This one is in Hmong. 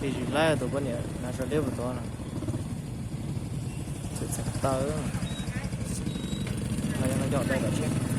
Tsis tsis laib tus poj niam hnav sab deb puas tod no. Txawm txheem taw los yog no yog dai tom tsev.